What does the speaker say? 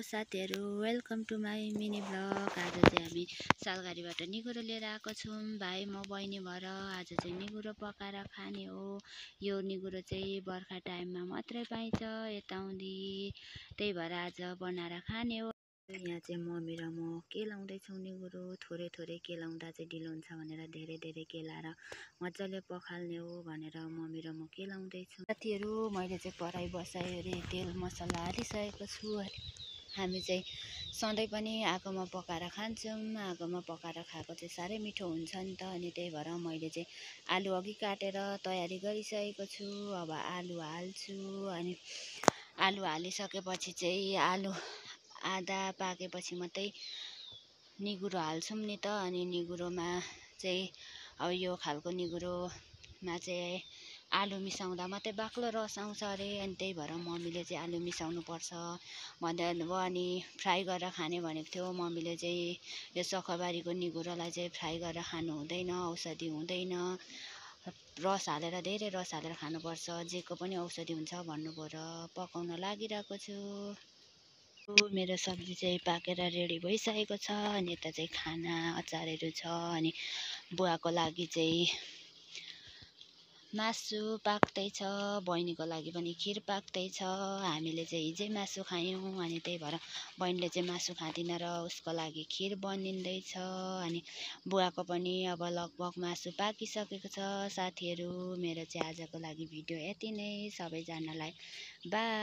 साथीहरु, welcome to my mini blog. आज चाहिँ हामी सालघारीबाट निगुरो लिएर आएको छौँ। भाइ म बहिनी भएर आज चाहिँ निगुरो पकाएर खाने हो। यो निगुरो चाहिँ बर्खा टाइममा मात्रै पाइन्छ यताउँदी, त्यही भएर आज बनाएर खाने हो। यहाँ चाहिँ मम्मी र म केलाउँदैछौँ निगुरो। थोरै थोरै केलाउँदा चाहिँ ढिलो हुन्छ भनेर धेरै धेरै केलाएर मजाले पखाल्ने हो भनेर मम्मी र म केलाउँदैछौँ। साथीहरु, मैले चाहिँ कराई बसाइवरी तेल मसला हालिसकेको छु। हामी चाहिँ सधैँ पनि आगोमा पकाएर खान्छौँ। आगोमा पकाएर खाएको चाहिँ साह्रै मिठो हुन्छ नि त। अनि त्यही भएर मैले चाहिँ आलु अघि काटेर तयारी गरिसकेको छु। अब आलु हाल्छु। अनि आलु हालिसकेपछि चाहिँ आलु आधा पाकेपछि मात्रै निगुरो हाल्छौँ नि त। अनि निगुरोमा चाहिँ अब यो खालको निगुरोमा चाहिँ आलु मिसाउँदा मात्रै बाक्लो रस आउँछ अरे। अनि त्यही भएर मम्मीले चाहिँ आलु मिसाउनु पर्छ भन्दै भयो। अनि फ्राई गरेर खाने भनेको थियो मम्मीले चाहिँ। यो सखबारीको निगुरोलाई चाहिँ फ्राई गरेर खानु हुँदैन, औषधि हुँदैन, रस हालेर धेरै रस हालेर खानुपर्छ, जेको पनि औषधि हुन्छ भन्नुभयो र पकाउन लागिरहेको छु। मेरो सब्जी चाहिँ पाकेर रेडी भइसकेको छ। अनि यता चाहिँ खाना अचारहरू छ। अनि बुवाको लागि चाहिँ मासु पाक्दैछ, बहिनीको लागि पनि खिर पाक्दैछ। हामीले चाहिँ हिजै मासु खायौँ। अनि त्यही भएर बहिनीले चाहिँ मासु खाँदिन र उसको लागि खिर बनिँदैछ। अनि बुवाको पनि अब लगभग मासु पाकिसकेको छ। साथीहरू, मेरो चाहिँ आजको लागि भिडियो यति नै। सबैजनालाई बाई।